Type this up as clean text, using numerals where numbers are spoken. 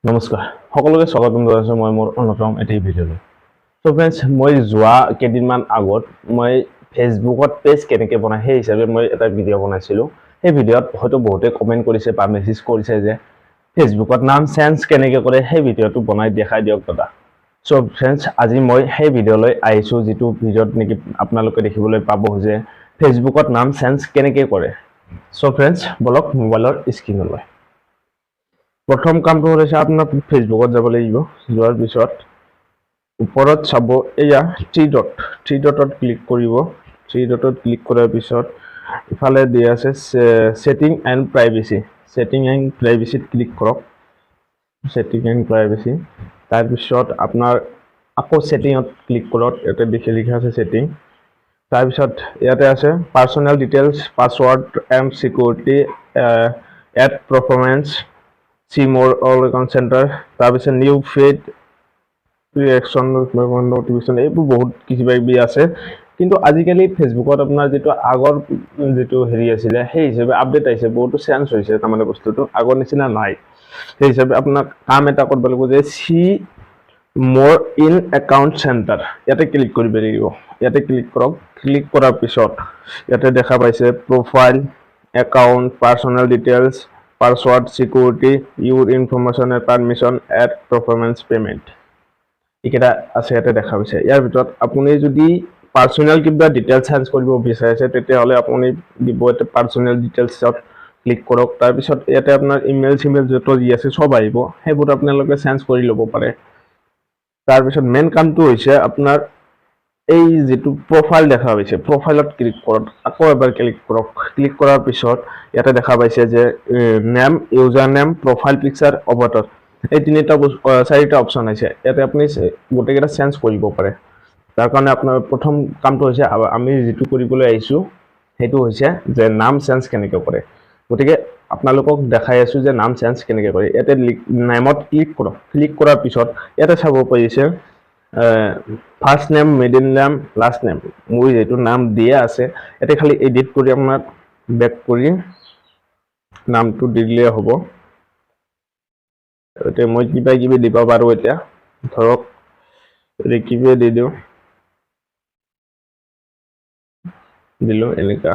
নমস্কাৰ, সকলোকে স্বাগতম জনাইছোঁ মই মোৰ অন্যতম এটি ভিডিঅ'লৈ। চ' ফ্ৰেণ্ডছ, মই যোৱা কেইদিনমান আগত মই ফেচবুকত পেজ কেনেকৈ বনায়, সেই হিচাপে মই এটা ভিডিঅ' বনাইছিলোঁ। সেই ভিডিঅ'ত হয়তো বহুতে কমেণ্ট কৰিছে বা মেছেজ কৰিছে যে ফেচবুকত নাম চেঞ্জ কেনেকৈ কৰে, সেই ভিডিঅ'টো বনাই দেখাই দিয়ক দাদা। চ' ফ্ৰেণ্ডছ, আজি মই সেই ভিডিঅ'লৈ আহিছোঁ, যিটো ভিডিঅ'ত নেকি আপোনালোকে দেখিবলৈ পাব যে ফেচবুকত নাম চেঞ্জ কেনেকৈ কৰে। চ' ফ্ৰেণ্ডছ, বলক মোবাইলৰ স্ক্ৰীণলৈ। প্ৰথম কামটো হৈছে আপোনাৰ ফেচবুকত যাব লাগিব। যোৱাৰ পিছত ওপৰত চাব, এয়া থ্ৰী ডট, থ্ৰী ডটত ক্লিক কৰিব। থ্ৰী ডটত ক্লিক কৰাৰ পিছত ইফালে দিয়া আছে setting and privacy. Setting and প্ৰাইভেচিত click কৰক। ছেটিং এণ্ড প্ৰাইভেচি, তাৰপিছত আপোনাৰ আকৌ ছেটিঙত ক্লিক কৰক। ইয়াতে দেখি লিখা আছে ছেটিং। তাৰপিছত ইয়াতে আছে personal details, password and security, add preference, see more, all account center, তাৰপিছত নিউজ ফিড, ৰিয়েকশ্যন, নটিফিকেশ্যন, এইবোৰ বহুত কিবা কিবি আছে। কিন্তু আজিকালি ফেচবুকত আপোনাৰ যিটো আগৰ যিটো হেৰি আছিলে, সেই হিচাপে আপডেট আহিছে, বহুতো চেঞ্জ হৈছে। তাৰমানে বস্তুটো আগৰ নিচিনা নাই। সেই হিচাপে আপোনাক কাম এটা কৰিব লাগিব যে see more in account center, ইয়াতে ক্লিক কৰিব লাগিব। ইয়াতে ক্লিক কৰক। ক্লিক কৰাৰ পিছত ইয়াতে দেখা পাইছে profile, account, personal details, password, security, your information and permission, add preference, payment, এইকেইটা আছে ইয়াতে দেখা পাইছে। ইয়াৰ ভিতৰত আপুনি যদি পাৰ্চনেল কিবা ডিটেইলছ চেঞ্জ কৰিব বিচাৰিছে, তেতিয়াহ'লে আপুনি দিব ইয়াতে পাৰ্চনেল ডিটেইলছত ক্লিক কৰক। তাৰপিছত ইয়াতে আপোনাৰ ইমেইল চিমেইল য'ত যি আছে চব আহিব, সেইবোৰ আপোনালোকে চেঞ্জ কৰি ল'ব পাৰে। তাৰপিছত মেইন কামটো হৈছে আপোনাৰ এই যিটো প্ৰফাইল দেখা পাইছে, প্ৰফাইলত ক্লিক কৰক। আকৌ এবাৰ ক্লিক কৰক। ক্লিক কৰাৰ পিছত ইয়াতে দেখা পাইছে যে name, user name, profile picture, avatar, এই তিনিটা বস্তু, চাৰিটা অপশ্যন আহিছে। ইয়াতে আপুনি গোটেইকেইটা চেঞ্জ কৰিব পাৰে। তাৰ কাৰণে আপোনাৰ প্ৰথম কামটো হৈছে আমি যিটো কৰিবলৈ আহিছোঁ, সেইটো হৈছে যে নাম চেঞ্জ কেনেকৈ কৰে। গতিকে আপোনালোকক দেখাই আছোঁ যে নাম চেঞ্জ কেনেকৈ কৰে। ইয়াতে নেমত ক্লিক কৰক। ক্লিক কৰাৰ পিছত ইয়াতে চাব পাৰিছে first name, middle name, last name। মোৰ যিটো নাম দিয়া আছে, ইয়াতে খালি এডিট কৰি আপোনাক বেক কৰি নামটো দি দিলে হ'ব। এতিয়া মই কিবা কিবি দিব পাৰোঁ। এতিয়া ধৰক ৰেকিবে দি দিওঁ, দিলোঁ এনেকুৱা।